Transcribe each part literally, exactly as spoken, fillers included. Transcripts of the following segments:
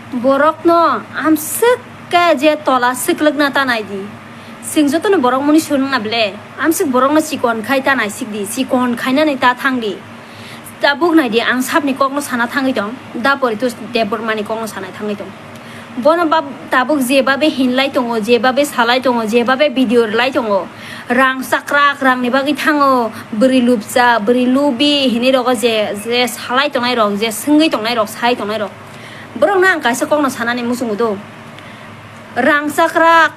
Borokno amswk khe je tola swklwkna ta nai di. Chwng jotono borok mani swrwngna ble, amswk borokno chikon khai ta naisik di, chikon khainani ta thang di. Tabuk nai di, ang sabni kokno sana thangwi tong, da Poritos Debbarmani kokno sana thangwi tong. Bono bab-, tabuk jebabe hinlai tongo, jebabe salai tongo, jebabe video rwlai tongo, rang chakrak, rangni bagwi thango, bwrwi lubcha, bwrwi lubi hinwi rogo je, je salai tongnai rok, je swngwi tongnai rok, sai tongnai rok, borokno ang kaisa kokno sanani muchungo do. Rang chakrak,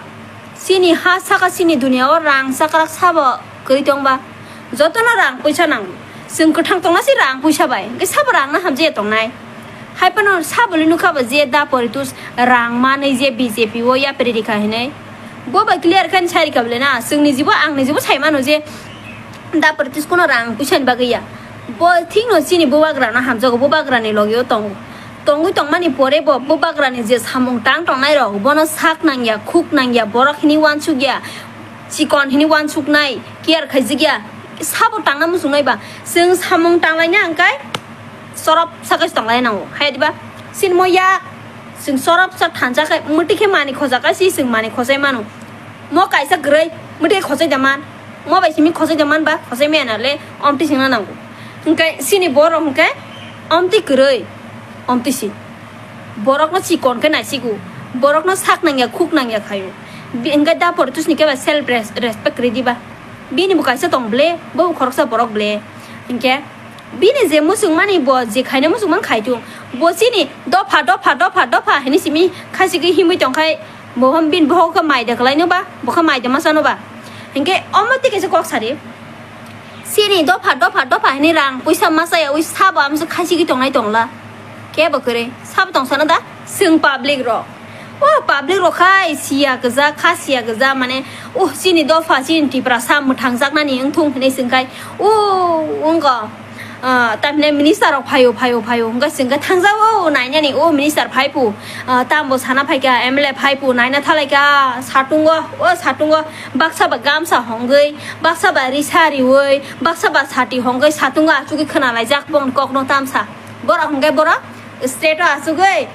chini ha saka chini duniya o rang chakrak sabo kwrwi tongba? Jotono rang puisa nango. Chwng kwthang tongna se rang puisa bai, hwnkhe sabo rang no hamjaya tongnai. Hai phano saboni nukha bo je da Poritos rang manwi je B J P o yapri rikha hinwi. Bo bai clear khe sai rikha bole na, chwngni jibo angni jibo sai mano je da Poritos kono rang puisa ni bagwi ya. Bo thik no chini bubagra no hamjago, bubagra ni logi o tongo. Tongwi tongmani pore bo bubagra ni je samung tang tongnai rok, bono sak nangya, khuk nangya, borok hini wansuk ya, chikon hini wansuknai, care khaijak ya, sabo tangna muchungnai ba, chwng samung tanglaina hwnkhe sorop sakhe tonglaina nango. Hai diba? Chini mo yak, chwng sorop sa thansa khe, mwtwi khe mani khosa khe si chwng mani khosai mano. Mo kaisa kwrwi, mwtwi khe khosai da man. Mo bai simi khosai da man ba, khosai maya na le, omtwi singna nango. Hwnkhe chini borok hwnkhe omtwi kwrwi, omtwi si. Borokno chikon khe naisigo, borokno sak nangya, khuk nangya khaio. Bi-, hwnkhe da Poritos ni khe ba self res-, respect rwi diba. Bini bo kaisa tong ble, bo bo khoroksa borok ble. Hwnkhe bini je muchungmani bo je khaina muchungmani khaitung. Bo chini dopha, dopha, dopha, dopha hinwi simi khaisigwi himwi tongkhai, bo hwn bini bohok khe mai da kwlaino ba, bo khe mai da ma chano ba. Hwnkhe omo tei kaisa kok sari. Chini dopha, dopha, dopha hinwi rang puisa ma chaya ui sabo amsa khaisigwi tongnai tongla. Kebo kwrwi, sabo tongsano da? Chwng public rok. O public rok khai siya kwja, kha siya kwja, mane, uh, chini dopha, chini Tiprasa mwthangjaknani wngthung hinwi chwngkhai, uh, wngkha, ah, tamhinai minister rok phaio, phaio, phaio, hwnkhe chwngkhe thangjago nainani, o minister phaipu, ah, tambo sana phaikha, M L A phaipu, naina thalaikha, satungo, o satungo, baksa ba gamsa hongwi, baksa ba risa riwi, baksa ba sati hongwi, satungo achugwi khwnalaijak bongni kokno tamsa. Borok hwnkhe borok state o achugwi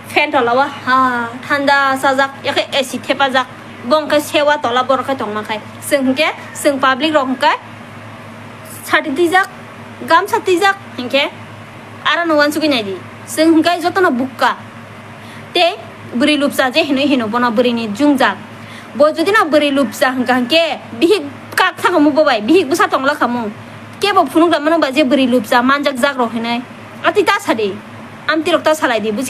fan tola o, ha, thanda chajak, yakhe A C thepajak, bo hwnkhe sewa tola borok khe tongma khai. Chwng hwnkhe, chwng public rok hwnkhe sati twijak, gamsa twijak hwnkhe, aro no uansugwi nai di. Chwng hwnkhe jotono bukka. Tei bwrwi lupcha je hinwi hino bono bwrwini jwngjal. Bo jodi no bwrwi lupcha hwnkha hwnkhe bihik kak thangkhamu bo bai, bihik bwsa tongla khamu. Kebo phunuk da mano ba je bwrwi lupcha manjak jak rok hinwi. Atwi ta sa di. Amtwi rok ta salai di, buji